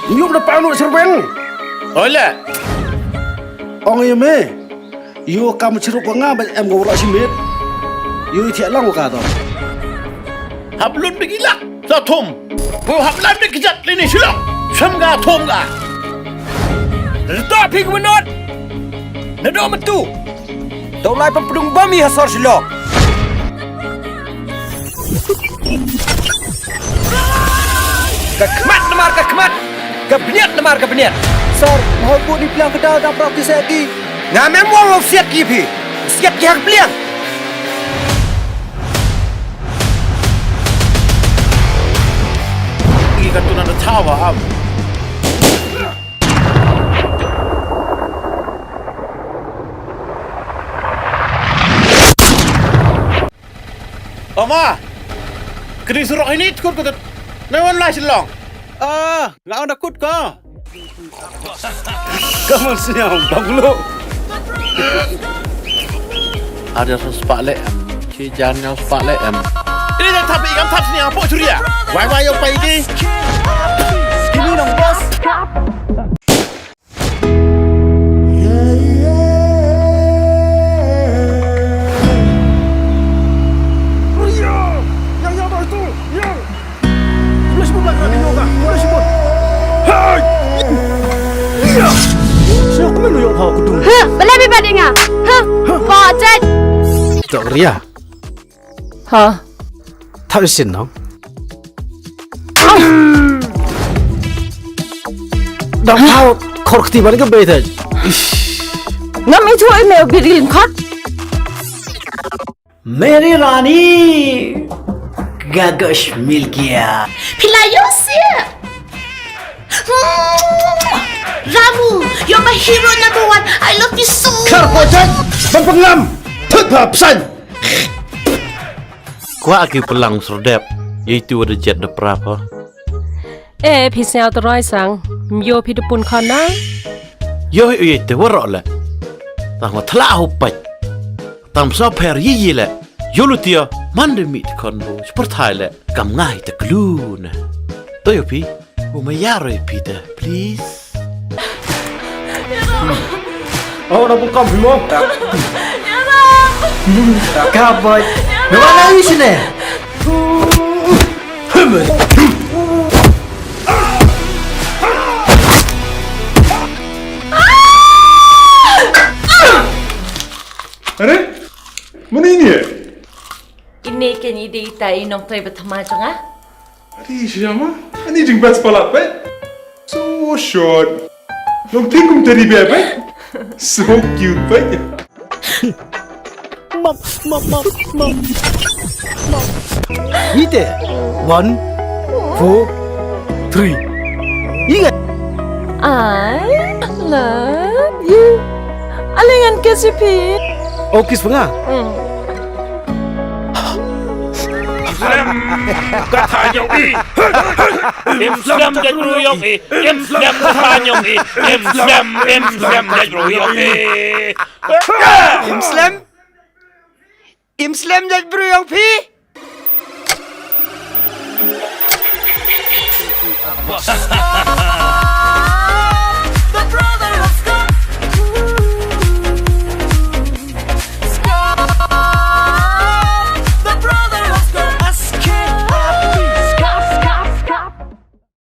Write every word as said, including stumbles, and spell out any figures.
Ngiup da panu sirweng. Oi le. Ong ïa me. Ïoh kam chirup wa nga ba em ko wala simit. Ïoh thiah lang wa ka to. Hap lun bigi lak. Sa thum. Ko hap lan bigi jat lini silok. Sam ga thum ga. Rito phi ko menot. Nado metu. Dau lai pynpdung bam ïa ha sor Shillong. Ka khmat namar ka khmat, ka bniat namar ka bniat. Sor, mahol bu ni pliang ka dal da prok ki seti. Nga mem wal lo siat ki phi. Siat ki hak pliang. Ki ka tunan da thawa am. Oma, kini surok ini tukut kutut. Nawan lah silong. Ah, nga ong da kut ko. Kamu siang banglo. Ada sepak lek. Ci jan nyau sepak lek em. Ini dah tapi ikan tap sini apa curia. Wai wai yo pai ini. Ini dong bos. Huh, bala bi badinga. Huh, pocet. Tok Ria. Ha. Thap isin nong. Dang pau khor kti ban ka bei thai. Ngam itu ai meu biril khot. Meri Rani. Gagosh Milkia. Pila yo sia. Ramu, you're my hero number one. I love you so much. Khar pocet. Bang pengam. Thut pha psan. Kwah ki plang serdep. Yei tu ada jet de prap ha. Eh, phi sñiaw te roi sang. Myo phi de pun khon na. Yo, yo, yo, te warok le. Tang ma thla ho pach. Tang sa pher yi yi le. Yo lu tia. Man de mit khon bo. Super thai le. Kam ngai te klu na. To yo phi. Bo ma ya roi phi te. Please. Oh, na bungkam hi mo. Ka boy. Na mana wi sini. Are? Mani ni? Ine ke ni de ita i nongtrei ba thma jong nga. Ari siama? Ani jingbet palat peit. So short. Nongtrei kum teddy bear peit. So cute peit. Mom, mom, mom, mom. Ite. One, four, three. Ingat. I love you. Alingan ke sipi. Oh, kiss panga. Hmm. Im slem. Ka tha nyong i. Im slem jait bru yong i. Im slem ka tha nyong i. Im slem, im slem jait bru yong i. Im slem. Im slem jait bru yong phi.